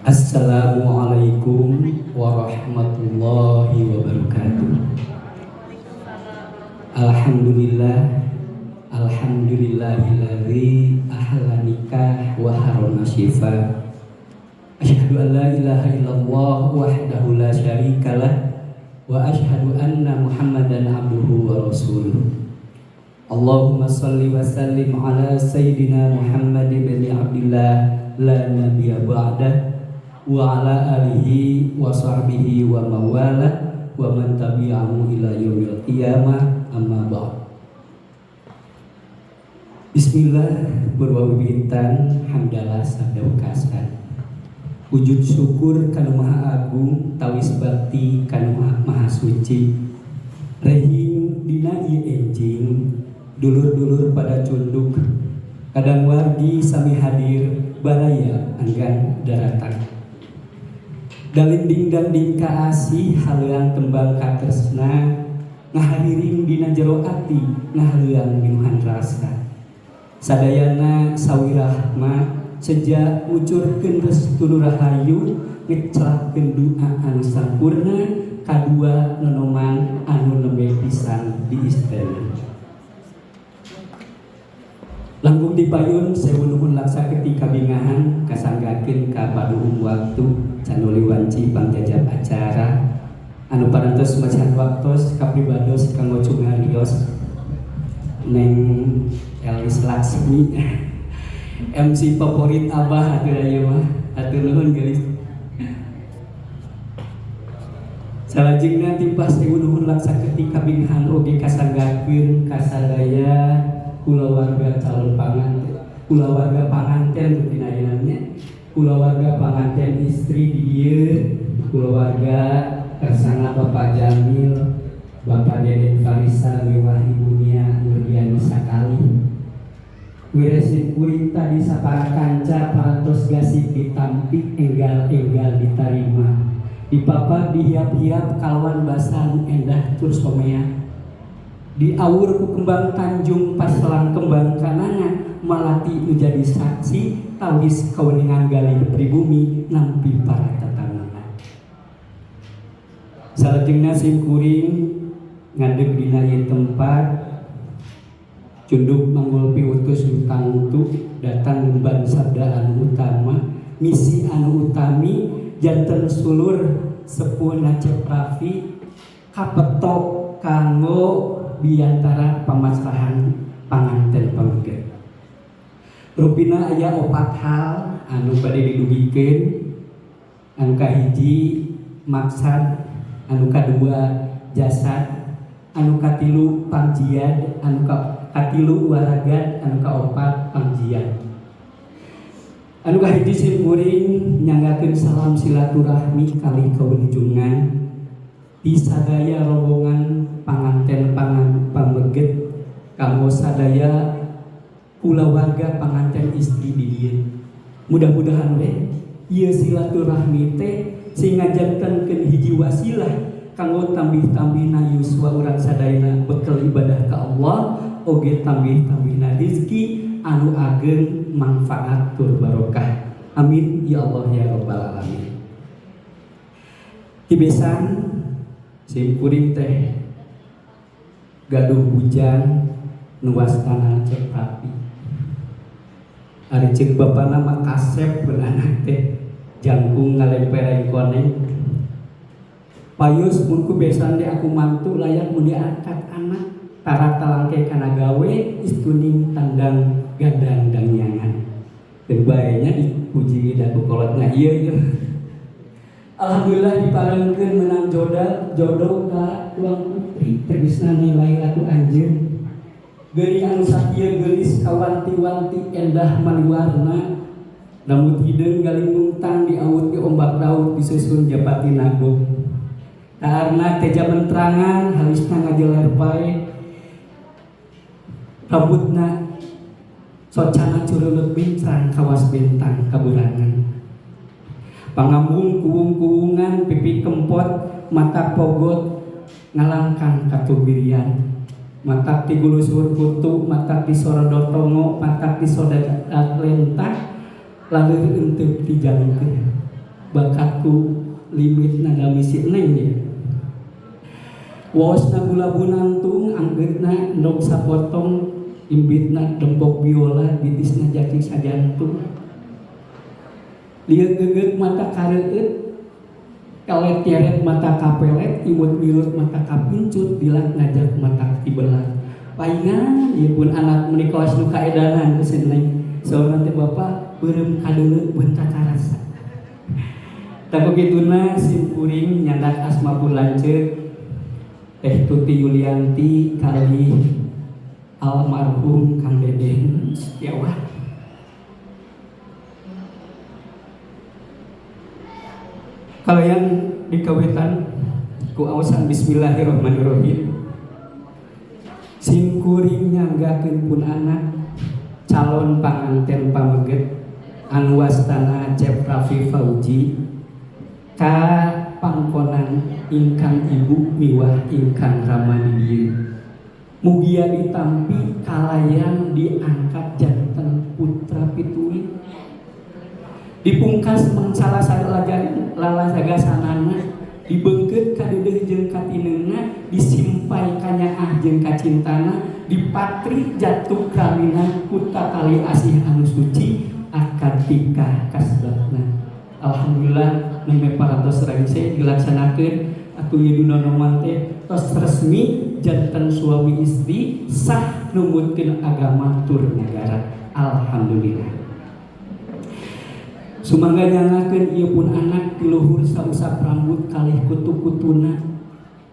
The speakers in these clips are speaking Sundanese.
Assalamualaikum warahmatullahi wabarakatuh. Alhamdulillah, alhamdulillahilladzi ahalla nikah wa harrama syifa. Asyhadu an la ilaha illallah wahdahu la syarikalah wa asyhadu anna Muhammadan abduhu wa rasuluh. Allahumma salli wa sallim ala sayyidina Muhammad ibn Abdillah la nabiyya ba'dah wa ala alihi wa sahbihi wa mawala wa man tabi'ahu ila yaumil qiyamah, amma ba'd. Bismillah, purwawiwitan hamdalah sabda wekasan. Wujud syukur kanu Maha Agung, tawis bakti kanu Maha Suci. Rehing dina ieu enjing, dulur-dulur pada cunduk, kadang wargi sami hadir, baraya anggan daratang. Dalinding danding kaasih, haleuang tembang katresna, ngahariring dina jero ati, ngahaleuang minuhan rasa. Sadayana sawirahma seja ngucurkeun restu rahayu, ngeclahkeun doa anu sampurna kadua nonoman anu nembe pisan di istana. Langkung dipayun, sewu nuhun laksa ketika bingahan kasanggakeun ka paduhum waktu canuli wanci pangjajab acara anu parantos macan waktos kapribados kanggo cungarios Neng Elis Laksmi, MC favorit Abah atuh ieu mah. Hatur nuhun, geulis. Salajengna timpah sewu nuhun laksa ketika bingahan oge kasanggakeun kasadaya kulawarga calon panganten, kulawarga panganten dina nya, kulawarga panganten istri di dieu, kulawarga kersana Bapak Jamil, Bapak Deden Farisa miwah Ibu Nia Nurdiani sakali. Wiresin kuring tadi sapara kanca parantos gasik ditampi, enggal-enggal ditarima, dipapag, dihiap-hiap kalawan basa nu endah tur somea, diawur ku kembang tanjung paselang kembang kananga malati nu jadi saksi tawis kaweningan galih pribumi nampi para tatamuan. Salajengna sim kuring ngadeg dina ieu tempat, cunduk manggul piutus nu tangtu, datang ngemban sabda anu utama, misi anu utami, janten sulur sepuh Cep Rafi kapeto kanggo biantara pamaslahan panganten pameget. Rupina aya opat hal anu bade didugikeun. Anu kahiji maksad, anu kadua jasad, anu katilu pangjiad, anu katilu waragat, anu kaopat pangjiad. Anu kahiji, sim kuring nyanggakeun salam silaturahmi kali kawilujungan di sadaya rombongan panganten pangan pameget kanggo sadaya kulawarga panganten istri di dieu. Mudah-mudahan we ieu silaturahmi teh sing ngajantenkeun hiji wasilah kanggo tambih-tambihna yuswa urang sadayana bekel ibadah ka Allah, oge tambih-tambihna rizki anu ageng, manfaat tur barokah. Amin ya Allah ya rabbal alamin. Tibesan sim kuring teh gaduh bujang nu wastana Cep Rapi. Ari ceuk bapana mah kasep pun anak teh, jangkung ngalempereng koneng. Payus mun ku besan teh aku mantu layak mun diangkat anak, tara talangke kana gawe, istuning tandang gandang dangyangan. Dan bae nya dipuji da ku kolotna ieu ieu. Alhamdulillah diparengkeun menang jodoh jodoh ka tuang putri, tegasna nilai laku anjeun. Geuning anu sakieu geulis, kawanti-wanti endah maniwarna, rambut hideung galingmungtang diawut di ombak laut, disusun japati nagog. Karena teja mentrangan, halisna ngajeler pae, rambutna socana curulut bincang kawas bentang kaburangan, pangambung kuwung-kuwungan, pipi kempot, mata pogot ngalangkang katubirian, matak ti gulusur kutu, matak ti sorodo tongo, matak ti soda lentah, lalu enteup ti jalikeun. Bakatku limit nada misi neng ya. Waosna gula bunantung, anggeutna endog sapotong, imbitna dempok biola, bitisna jacing sajantung. Lieu gegeut mata kareueut, kalet nyeret mata kapelet, imut mirut mata kapincut, dilak ngajak mata tibelat. Paingan ieu pun anak meuni kawas nu kaedanan ku si neng. Saurna teh bapak beureum kadeuleu beunta karasa. Tah kituna sim kuring nyandak asma pun lanceuk Teh Tuti Yulianti kali almarhum Kang Deden Setiawan. Kalayan dikawitan ku awasan bismillahirrahmanirrahim. Sim kuring nyanggakeun pun anak calon panganten pameget anu wastana Cep Rafi Fauji ka pangkonan ingkang ibu miwah ingkang rama di dieu. Mugia ditampi kalayan diangkat janten putra pituin. Dipungkas mangsalah lalagasanana, dibeungkeut kadeudeuh jeung katineungna, disimpai kanyaah jeung kacintana, dipatri jatuh kramina ku tatali asih anu suci akad tikah kasbatna. Alhamdulillah nembe parantos rengse dilaksanakeun atuh ieu dina noman teh tos resmi janten suami istri sah numutkeun agama tur nagara. Alhamdulillah. Sumangga nyangakeun ieu pun anak ti luhur sausap rambut kalih kutu-kutuna,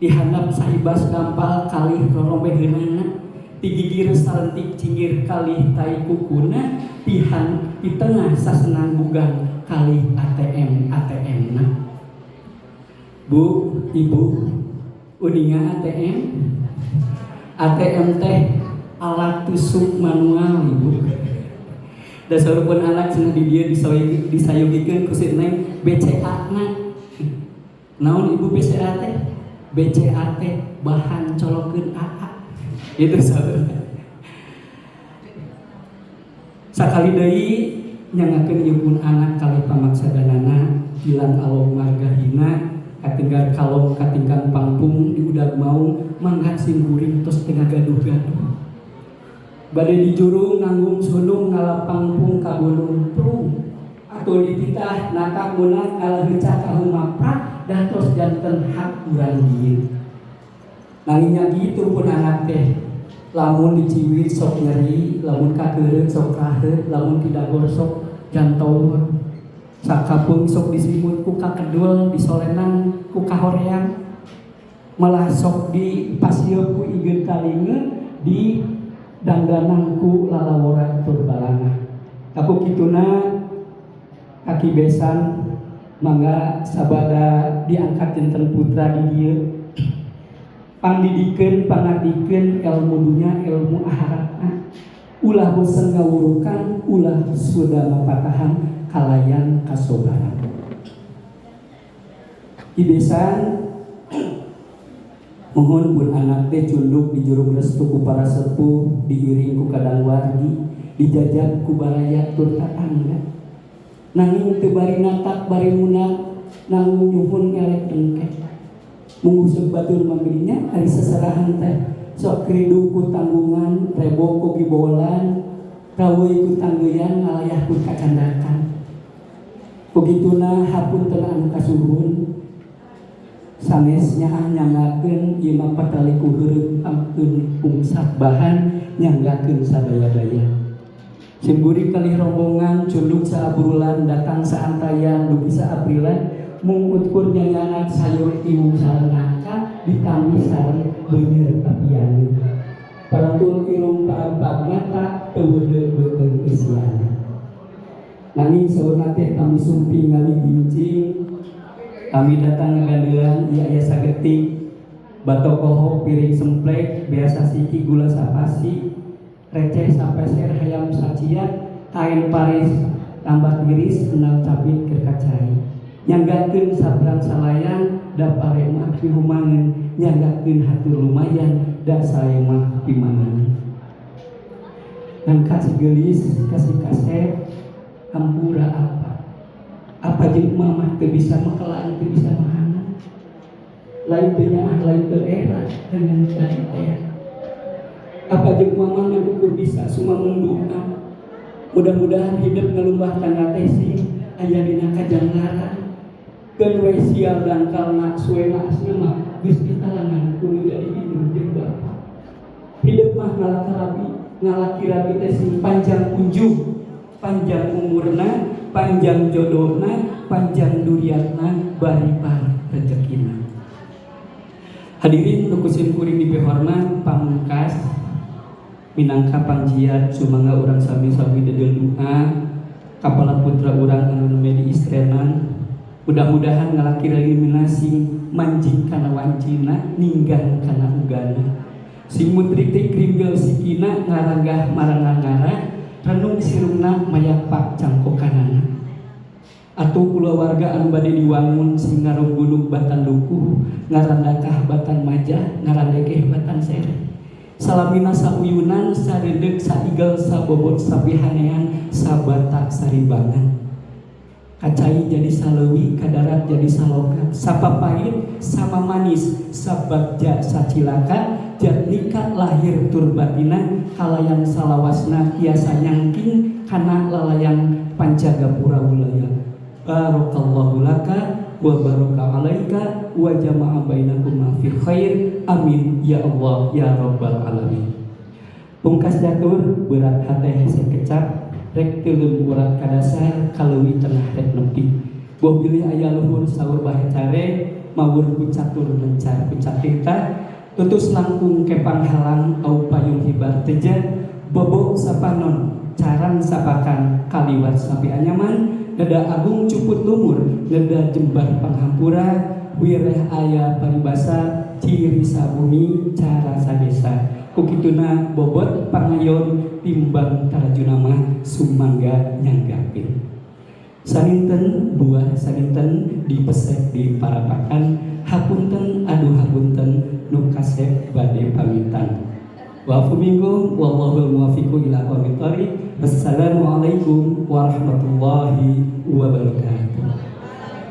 dihandap saibas dampal kalih rorombeheunana, digigir salentik cingir kalih tai kukuna, pihan di tengah sasenang bugang kalih ATM ATM-na. Bu, ibu, uninga ATM? ATM teh alat tusuk manual ibu. Dasar pun anak cenah di dieu disayogikeun ku si neng BCA na. Naon ibu BCA teh? BCA teh bahan colokeun AA. Itu saurna. Sakali deui nyangakeun ieu pun anak kalih pamaksadanana ilang along marga hina katinggal kalong katinggang pangpung di udag maung mangga sing kuring tos tengah gaduh-gaduh. Bade dijurung nanggung sulung ngalapangpung ka gunung prung atau dititah natak munak ngalaheucak ka humaprak dah tos janten hak urang dieu. Nangingnya gitu pun anak teh lamun diciwit sok nyeri, lamun kakeureut sok kaheut, lamun tidagor sok jantor, sakapeung sok disimut ku kakedul, disolenan ku kahoreang, malah sok dipasieu ku igeut kalinge di dangdanang ku lalawora tur balanga. Aku kituna kaki besan mangga sabada diangkat janten putra di dieu. Pangdidikeun, pangatikeun ilmu dunya, ilmu akhiratna. Ulah bosen ngawurukan, ulah sudah mapatahan kalayan kasobaran. Ibesan mohon pun anak teh cunduk di jurung restu ku para sepuh, diiring ku kadang wargi, dijajak ku baraya tur tatangga. Nanging teu bari natak bari munak, nanging nyuhun ngelek dengkek. Mungusuk batur mamilinya ari seserahan teh sok ridu ku tanggungan, rebo ku gibolan, raweuy ku tanggeyan, ngalayah ku kacandakan. Kugituna hapunten anu kasuhun. Sanes nyaah nyanggakeun ieu mah patali ku heureut ampun pungsat bahan nyanggakeun sadaya-daya. Simkuring kalih rombongan cunduk saabrulan datang saantayan dugi saaprilan mung utkur nyanyanak sayur iwung sareng nangka ditami sareng beuneur tapiane. Parantul irung paampak mata teu beuteung eusiana. Nanging saurna teh kami sumping ngali gincing, kami datang ngagandelan ieu aya sagetik batokoho piring semplek biasa siki gula sapasi receh sapeser hayam sacian kain paris tambah tiris enal capit keur kacai nyanggakeun sabrang salayang da paremah pihumangeun nyanggakeun hatur lumayan da saemah pimangan ngan kasih geulis kasih kasep hampura apa apa Apa jeung mama teu bisa mekelan, teu bisa mahanan, lain teu nyaah, lain teu era dengan tadi teh. Apa jeung mama ngan ukur bisa sumamung doa, mudah-mudahan hidup ngalumbah tangga teh sing aya dina kajanglaran. Keun we sial dangkalna, suena asna mah geus ditalangan ku nu jadi indung jeung bapa. Hidup mah ngalaki rabi, ngalaki rabi teh sing panjang unjuh, panjang umurna, panjang jodohna, panjang duriatna, baripar rezekina. Hadirin nu ku sim kuring dipihormat, pamungkas minangka pangjiat, sumangga urang sami-sami dedel doa kapala putra urang anu nembe diistrenan. Mudah-mudahan ngalaki rabi sing manjing kana wancina, ninggang kana ugana, sing mutritik rimbil sikina, ngaranggah marangara, renung sirungna, mayakpak cangkokanana. Atuh kulawarga anu bade diwangun sing ngarunggunuk batan dukuh, ngarandakah batan majah, ngarandekeh batan sereh, salamina sauyunan, sareudek, saigel, sabobot, sapihanean, sabata sarimbangan, kacai jadi saleuwi, kadarat jadi saloka, sapapait sama manis, sabagja sacilaka, jatnika lahir tur batina, kalayang salawasna tiasa nyangking kana lalayang pancagapura wulaya. Barakallahu laka wa baraka alaika wa jama'a bainakuma fi khair, amin ya Allah ya rabbal alamin. Pungkas catur, berat hate hese kecap, rek teuleum urat kadasar, kaleuwi tengah rek nepi, boh bilih aya luhur saur bahe care, mawur ku catur mencar ku catirta, tutus langkung kepang halang au payung hibar teja, bobo sapanon carang sapakan, kaliwat sapi anyaman, neda agung cuput lumur, neda jembar panghampura, wireh aya paribasa ciri sabumi cara sadesa. Kukituna bobot pangayon timbang tarajuna mah, sumangga nyanggapin. Saninten buah saninten dipesek di parapakan. Hapunten, aduh hapunten, nu kasep bade pamitan. Wa minkum wallahul muwaffiqu ila aqwamit thoriq. Wassalamualaikum warahmatullahi wabarakatuh.